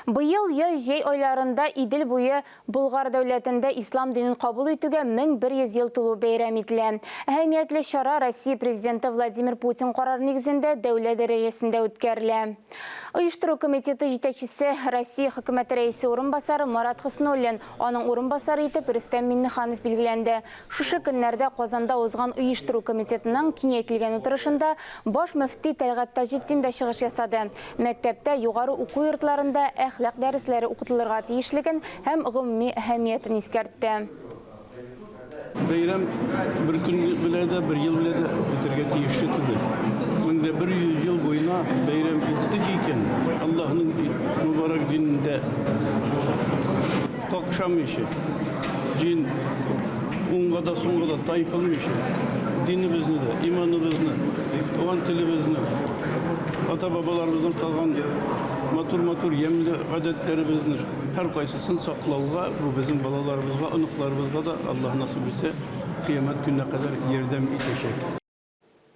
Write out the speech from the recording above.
Быел яз-җәй айларында Идел буе Болгар дәүләтендә ислам динен кабул итүгә 1100 ел тулу бәйрәм ителә. Әһәмиятле чара Россия Президенты Владимир Путин карары нигезендә дәүләт дәрәҗәсендә үткәрелә. Оештыру комитеты җитәкчесе, Россия Хөкүмәте Рәисе урынбасары Марат Хөснуллин, аның урынбасары итеп Рөстәм Миңнеханов билгеләнде. Шушы көннәрдә Казанда узган оештыру комитетының киңәйтелгән утырышында баш мөфти Тәлгать Таҗетдин дә чыгыш ясады. Мәктәптә, югары уку йортларында әхлак дәресләре укытылырга тиешлеген һәм гомуми әһәмиятен искәртте. Бәйрәм бер көн белә дә, бер ел белә дә бетәргә тиешле түгел. 1100 ел буена бәйрәм иттек икән, Аллаһның мөбарәк динендә Какшамыйча, дин уңга да, сулга да тайпылмыйча, динебезне дә, иманыбызны, туган телебезне, ата-бабаларыбыздан калган матур-матур ямьле гадәтләребезне һәркайсысын саклауга, бу безнең балаларыбызга, оныкларыбызга да Аллаһ насыйп итсә, кыямәт көненә кадәр ярдәм итәчәк.